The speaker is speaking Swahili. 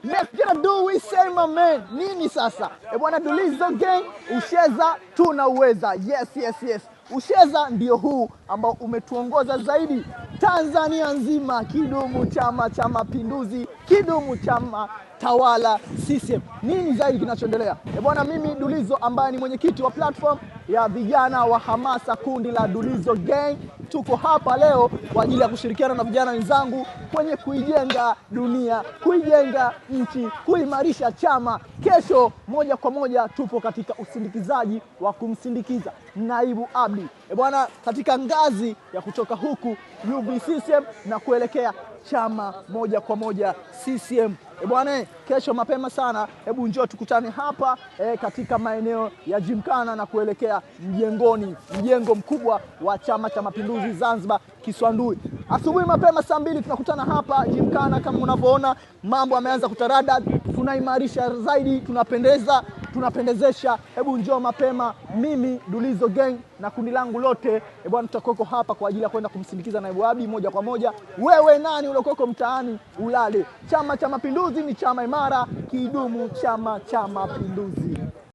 Let's get a do we say my man. Nini sasa? E bwana, Dulizo Gang, usheza tunauweza. Yes, yes, yes. Usheza ndio huu ambao umetuongoza zaidi Tanzania nzima. Kidumu Chama cha Mapinduzi, kidumu chama tawala CCM. Nini zaidi kinachoendelea? E bwana, mimi Dulizo ambaye ni mwenyekiti wa platform ya vijana wa hamasa kundi la Dulizo Gang, tuko hapa leo kwa ajili ya kushirikiana na vijana wenzangu kwenye kuijenga dunia, kuijenga nchi, kuimarisha chama. Kesho moja kwa moja tupo katika usindikizaji wa kumsindikiza Naibu Abdi, e bwana, katika ngazi ya kutoka huku UVCCM na kuelekea chama moja kwa moja CCM. E bwana, kesho mapema sana, hebu njoo tukutane hapa katika maeneo ya Gymkhana na kuelekea mjengoni, mjengo mkubwa wa Chama cha Mapinduzi Zanzibar Kiswandui. Asubuhi mapema saa 2 tunakutana hapa Gymkhana. Kama unavyoona mambo yameanza kutarada, tunaimarisha zaidi, tunapendeza, tunapendezesha. Hebu njoo mapema, mimi Dulizo Gang na kundi langu lote e bwana, tutakuweko hapa kwa ajili ya kwenda kumsindikiza Naibu Abdi moja kwa moja. Wewe nani uliokoko mtaani ulale? Chama cha Mapinduzi ni chama imara, kidumu Chama cha Mapinduzi.